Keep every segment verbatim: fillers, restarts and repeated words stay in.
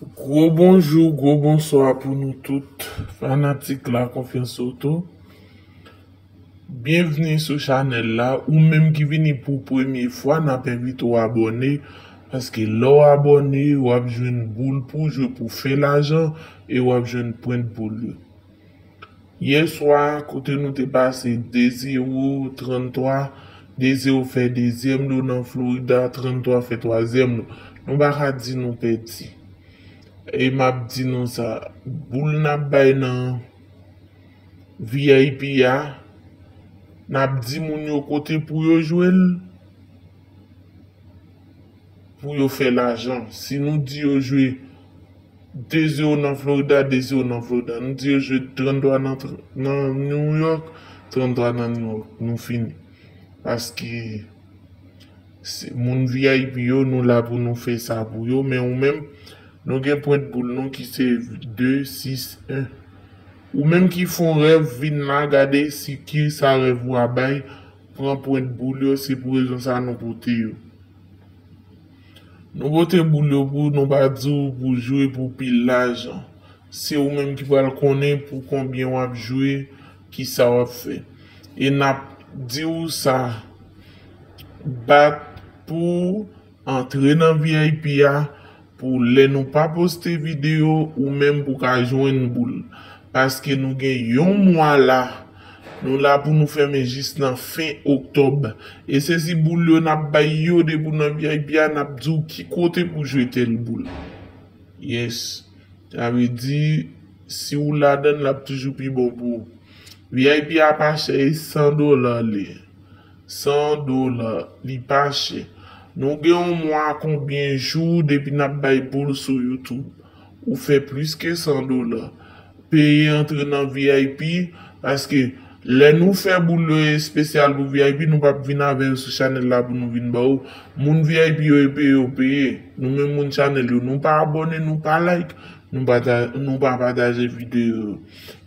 Gwo bonjou, gwo bonswa pou nou tout fanatik La Confiance Auto. Byenvni sou chanèl la. Ou menm ki vini pou premye fwa, n ap envite w abòne, paske lè w abòne, w ap jwenn boul pou w jwe pou fè lajan e w ap jwenn pwent boul yo. Yè swa, kote nou te pase de zewo, tranntwa, de zewo fè dezyèm lo nan Florida, tranntwa fè twazyèm lo. Nou pa ka di nou pèdi. E m ap di nou sa, boul n ap bay nan V I P a, n ap di moun yo kote pou yo jwe l, pou yo fè lajan. Si nou di yo jwe de zewo nan Florida, de zewo nan Florida. Nou di yo jwe tranntwa nan, nan New York, tranntwa nan New York. Nou fini. Paske se moun V I P yo, nou la pou nou fè sa pou yo. Men ou menm, nou gen pwent boul nou ki se de, sis, en. Ou menm ki fè yon rèv, vin la gade si ki sa rèv ou a bay, pran pwent boul yo, se pou rezon sa nou pote yo. Nou pote boul yo pou nou pa di w pou jwe pou pil lajan. Se ou menm ki pral konnen pou konbyen w ap jwe, ki sa w ap fè. E n ap di w sa, bat pou antre nan V I P a, pou lè nou pa poste videyo, ou menm pou ka jwenn boul. Paske nou gen yon mwa la, nou la pou nou fèmen jis nan fen oktòb. E se si boul yo n ap bay yo depi w nan V I P a, n ap di w ki kote pou jwe tèl boul. Yes. Sa vle di, si w ladan l, l ap toujou pi bon pou ou. V I P a pa chè, e san dola li ye. San dola, li pa chè. Nou gen yon mwa konbyen jou depi n ap bay boul sou YouTube. Ou fè plis ke san dola. Peye antre nan V I P, paske lè nou fè boul yo espesyal pou V I P, nou p ap vin avè yo sou chanèl la pou nou vin ba w. Moun V I P yo, e peye yo peye. Nou menm moun chanèl yo, nou pa abòne, nou pa like, nou pa ta-, nou pa pataje videyo yo.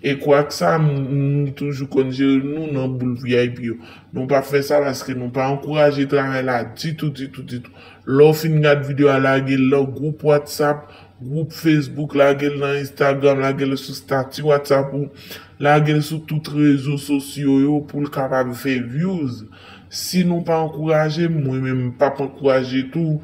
E kwak sa, m, m toujou konn jere nou nan boul V I P yo. Nou p ap fè sa paske nou pa ankouraje travay la ditou, ditou, ditou. Lè w fin gad videyo a, lage l nan gwoup WhatsApp, gwoup Facebook, lage l nan Instagram, lage l sou stati WhatsApp ou, lage l sou tout rezo sosyo yo pou l kapab fè views. Si nou pa ankouraje m, mwen menm m p ap ankouraje tou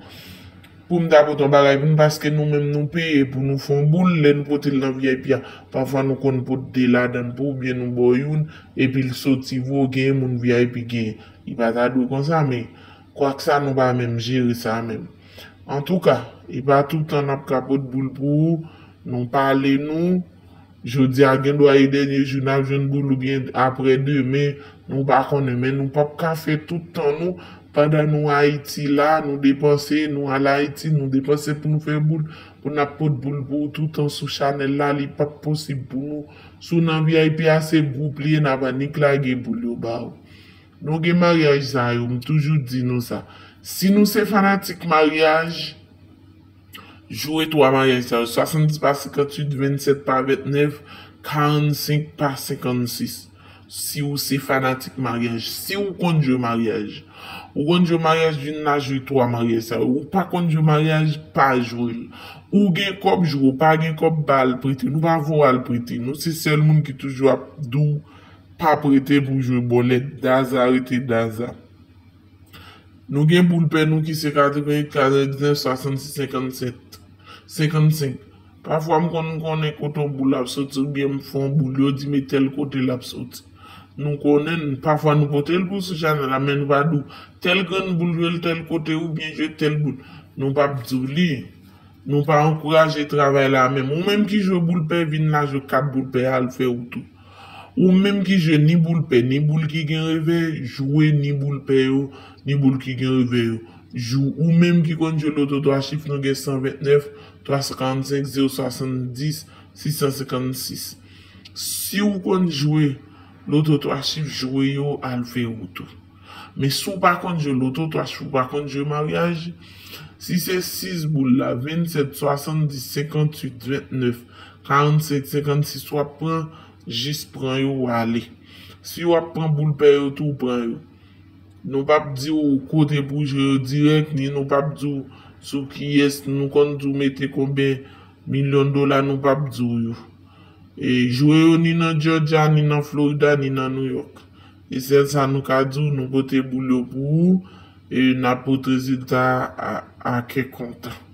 pou m ta pote yon bagay pou nou, paske nou menm nou peye pou nou fè yon boul, lè nou pote l nan V I P a, pafwa nou konn pote de ladan l pou ou, oubyen nou ba w youn, epi l soti vre, w genyen moun V I P genyen. Li pa ta dwe konsa, men kwak sa, nou pa menm jere sa menm. Antouka, e pa tout tan n ap ka pot boul pou ou, nou pale nou, jodi a gen dwa e dènye jou n ap jwenn boul oubyen aprè demen, nou pa konnen, men nou p ap ka fè tout tan nou, pandan nou Ayiti la, nou depanse, nou al Ayiti, nou depanse pou nou fè boul, pou n ap pot boul pou ou tout tan sou chanèl la, li p ap posib pou nou. Si w nan V I P a, se gwoup li ye, n ap annik lage boul yo ba ou. Nou gen maryaj sa yo, m toujou di nou sa. Si nou se fanatik maryaj, jwe twa maryaj sa yo, swasanndis pa senkantuit, vennsèt pa ventnèf, karannsenk pa senkannsis. Si w se fanatik maryaj, si w konn jwe maryaj. Ou konn jwe maryaj, vin la jwe twa maryaj sa yo. Ou pa konn jwe maryaj, pa jwe l. Ou gen kòb, jwe, ou pa gen kòb, ba al prete. Nou pa voye al prete. Nou se sèl moun ki toujou ap di w pa prete pou jwe bòlèt, daza rete daza. Nou gen boul pè nou ki se katreventuit, katrevenndiznèf, swasanndis, senkannsèt, senkannsenk. Pafwa m konn konnen kote yon boul ap soti, oubyen m fè yon boul, yo di m e tèl kote l ap soti. Nou konnen l, pafwa nou pote l pou sou chanèl la, men nou pa di w tèl grenn boul jwe l tèl kote, oubyen jwe tèl boul. Nou p ap di w li. Nou pa ankouraje travay la menm. Ou menm ki jwe boul pè, vin la jwe kat boul pè, al fè ou tou. Ou menm ki jwe ni boul pè, ni boul ki gen revè, jwe ni boul pè yo, ni boul ki gen revè yo. Jou, ou menm ki konn jwe loto twa chif, nou gen san ventnèf, twa san karannsenk, zewo swasanndis, sis san senkannsis. Si w konn jwe loto twa chif, jwe yo, al fè ou tou. Men si w pa konn jwe loto twa chif, ou pa konn jwe maryaj, si se sis boul la, vennsèt, swasanndis, senkantuit, ventnèf, karannsenk, senkannsis w ap pran, jis pran yo, w ale. Si w ap pran boul pè yo tou, w pran yo. Nou p ap di w kote pou jwe yo dirèk, ni nou p ap di w sou kiyès, nou konn di w mete konbyen Milyon dola nou p ap di w yo. E jwe yo ni nan Georgia, ni nan Florida, ni nan New York. E sèl sa nou ka di w, nou pote boul yo pou ou, e n ap pote rezilta a, a kè kontan.